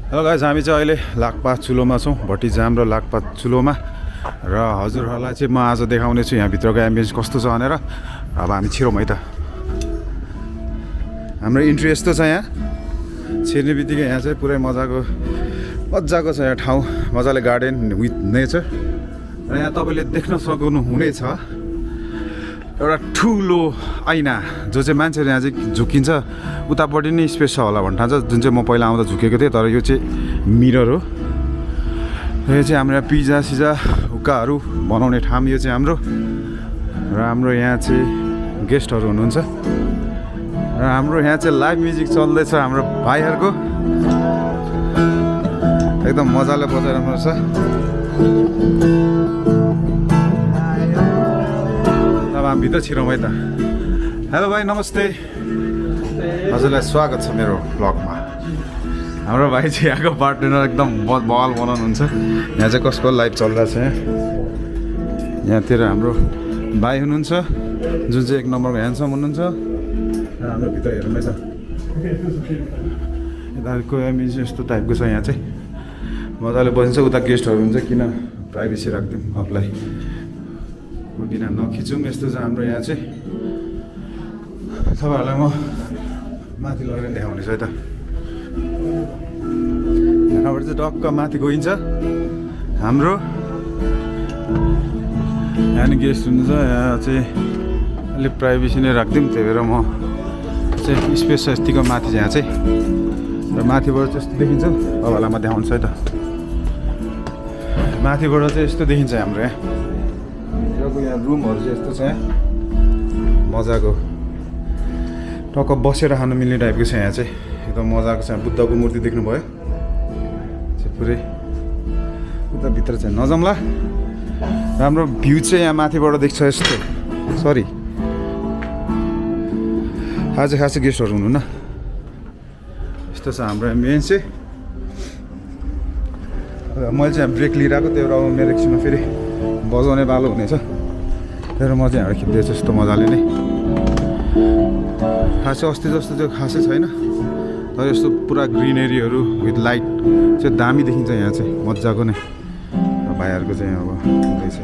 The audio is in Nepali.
हेलो गाइस, हामी चाहिँ अहिले लाक्पा चुलोमा छौँ। भट्टिजाम र लाक्पा चुलोमा। र हजुरहरूलाई चाहिँ म आज देखाउने छु यहाँ भित्रको एम्बियन्स कस्तो छ भनेर। अब हामी छिरौँ है त। हाम्रो इन्ट्री यस्तो छ। यहाँ छिर्ने बित्तिकै यहाँ चाहिँ पुरै मजाको छ यहाँ ठाउँ। मजाले गार्डन विथ नेचर। र यहाँ तपाईँले देख्न सक्नुहुनेछ एउटा ठुलो ऐना, जो चाहिँ मान्छेहरू यहाँ चाहिँ झुकिन्छ। उतापट्टि नै स्पेस छ होला भन्ने ठान्छ, जुन चाहिँ म पहिला आउँदा झुकेको थिएँ। तर यो चाहिँ मिरर हो। र यो चाहिँ हाम्रो यहाँ पिज्जा सिजा हुक्काहरू बनाउने ठाउँ यो चाहिँ हाम्रो। र हाम्रो यहाँ चाहिँ गेस्टहरू हुनुहुन्छ। र हाम्रो यहाँ चाहिँ लाइभ म्युजिक चल्दैछ हाम्रो भाइहरूको। एकदम मजाले बजाइरहनु छ। अब हामी भित्र छिरौँ है त। हेलो भाइ, नमस्ते। हजुरलाई स्वागत छ मेरो ब्लगमा। हाम्रो भाइ चाहिँ यहाँको पार्टनर एकदम बवाल बनाउनुहुन्छ। यहाँ चाहिँ कसको लाइभ चलिरहेछ। यहाँतिर हाम्रो भाइ हुनुहुन्छ, जुन चाहिँ एक नम्बरको ह्यान्डसम हुनुहुन्छ। र हाम्रो भित्र हेरौँ है त। यताको एमिज यस्तो टाइपको छ। यहाँ चाहिँ मजाले बसिन्छ। उता गेस्टहरू हुन्छ, किन प्राइभेसी राखिदिउँ आफूलाई, किन नखिचौँ। यस्तो छ हाम्रो यहाँ चाहिँ। तपाईँहरूलाई म माथि लगेर देखाउने छु है त। यहाँबाट चाहिँ टक्क माथि गइन्छ हाम्रो। यहाँ नि गेस्ट हुनुहुन्छ। यहाँ चाहिँ अलिक प्राइभेसी नै राखिदिउँ, त्यही भएर म चाहिँ स्पेस छ यतिको माथि चाहिँ यहाँ चाहिँ। र माथिबाट चाहिँ यस्तो देखिन्छ। तपाईँहरूलाई म देखाउँछु है त। माथिबाट चाहिँ यस्तो देखिन्छ हाम्रो यहाँ। यहाँ रुमहरू चाहिँ यस्तो छ। यहाँ मजाको टक्क बसेर खानु मिल्ने टाइपको छ। यहाँ चाहिँ एकदम मजाको छ। बुद्धको मूर्ति देख्नुभयो चाहिँ पुरै। उता भित्र चाहिँ नजाउँला। राम्रो भ्यू चाहिँ यहाँ माथिबाट देख्छ यस्तो। सरी, आज खासै गेस्टहरू हुनुहुन्न। यस्तो छ हाम्रो मेन चाहिँ। मैले चाहिँ ब्रेक लिइरहेको, त्यही भएर अब मेरो एकछिनमा फेरि बजाउने बालो हुनेछ। तर म चाहिँ यहाँ खिच्दैछु यस्तो मजाले नै। खासै अस्ति जस्तो चाहिँ खासै छैन, तर यस्तो पुरा ग्रिनेरीहरू विथ लाइट चाहिँ दामी देखिन्छ यहाँ चाहिँ। मजाको नै। भाइहरूको चाहिँ अब हुँदैछ।